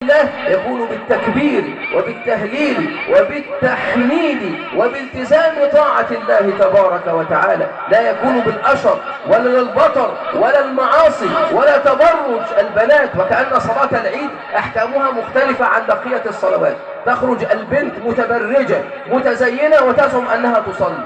الله يكون بالتكبير وبالتهليل وبالتحميد وبالتزام طاعة الله تبارك وتعالى، لا يكون بالأشر ولا البطر ولا المعاصي ولا تبرج البنات، وكأن صلاة العيد أحكامها مختلفة عن بقية الصلوات. تخرج البنت متبرجة متزينة وتزعم أنها تصلي.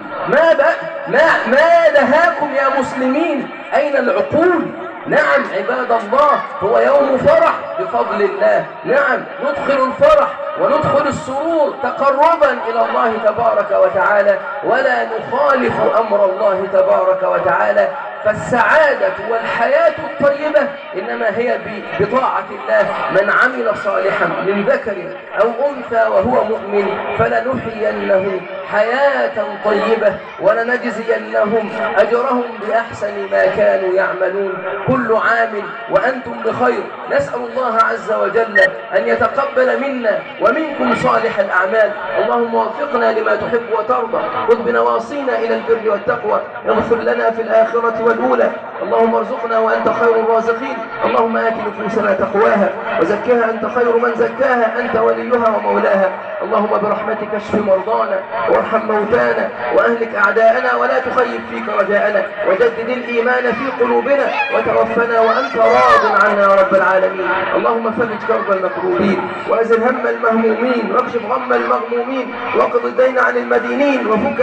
ما دهاكم يا مسلمين؟ أين العقول؟ نعم عباد الله، هو يوم فرح بفضل الله. نعم ندخل الفرح وندخل السرور تقربا إلى الله تبارك وتعالى، ولا نخالف أمر الله تبارك وتعالى. فالسعادة والحياة الطيبة إنما هي بطاعة الله. من عمل صالحا من ذكر أو أنثى وهو مؤمن فلنحيينه حياة طيبة ولنجزينهم أجرهم بأحسن ما كانوا يعملون. كل عام وأنتم بخير. نسأل الله عز وجل أن يتقبل منا ومنكم صالح الأعمال. اللهم وفقنا لما تحب وترضى، خذ بنواصينا إلى البر والتقوى، اغفر لنا في الآخرة والأولى. اللهم ارزقنا وأنت خير الرازقين. اللهم آت نفوسنا تقواها وزكها أنت خير من زكاها، أنت وليها ومولاها. اللهم برحمتك اشف مرضانا وارحم موتانا وأهلك أعداءنا ولا تخيب فيك رجاءنا، وجدد الإيمان في قلوبنا وتوفنا وأنت راض عنا يا رب العالمين. اللهم فرج كرب المكروبين وأزل هم المهمومين واكشف غم المغمومين واقض الدين عن المدينين وفك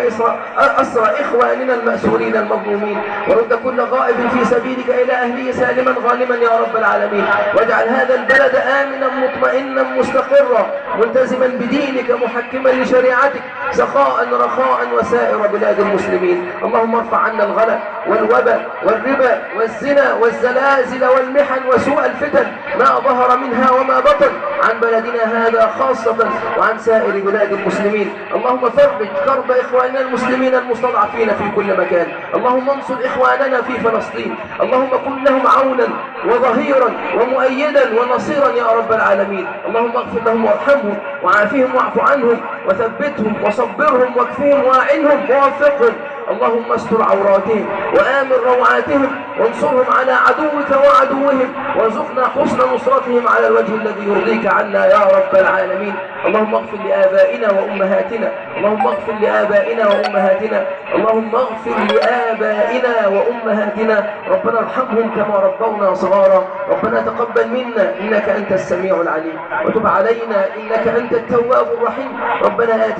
أسر إخواننا المأسورين المظلومين، ورد كل غائب في سبيلك إلى أهله سالما غانما يا رب العالمين. واجعل هذا البلد آمنا مطمئنا مستقرا ملتزما بدينك محكما لشريعتك سخاء رخاء وسائر بلاد المسلمين. اللهم ارفع عنا الغلا والوبا والربا والزنا والزلازل والمحن وسوء الفتن ما ظهر منها وما بطن عن بلدنا هذا خاصة وعن سائر بلاد المسلمين. اللهم فرج كرب إخواننا المسلمين المستضعفين في كل مكان. اللهم انصر إخواننا في فلسطين. اللهم كن لهم عونا وظهيرا ومؤيدا ونصيرا يا رب العالمين. اللهم اغفر لهم وارحمهم وعافهم واعف عنهم وثبتهم وصبرهم واكفهم واعنهم ووفقهم. اللهم استر عوراتهم وآمن روعاتهم وانصرهم على عدوك وعدوهم، وارزقنا حسن نصرتهم على الوجه الذي يرضيك عنا يا رب العالمين. اللهم اغفر لآبائنا وأمهاتنا، اللهم اغفر لآبائنا وأمهاتنا، اللهم اغفر لآبائنا وأمهاتنا. ربنا ارحمهم كما ربونا صغارا. ربنا تقبل منا إنك أنت السميع العليم، وتب علينا إنك أنت التواب الرحيم. ربنا آتنا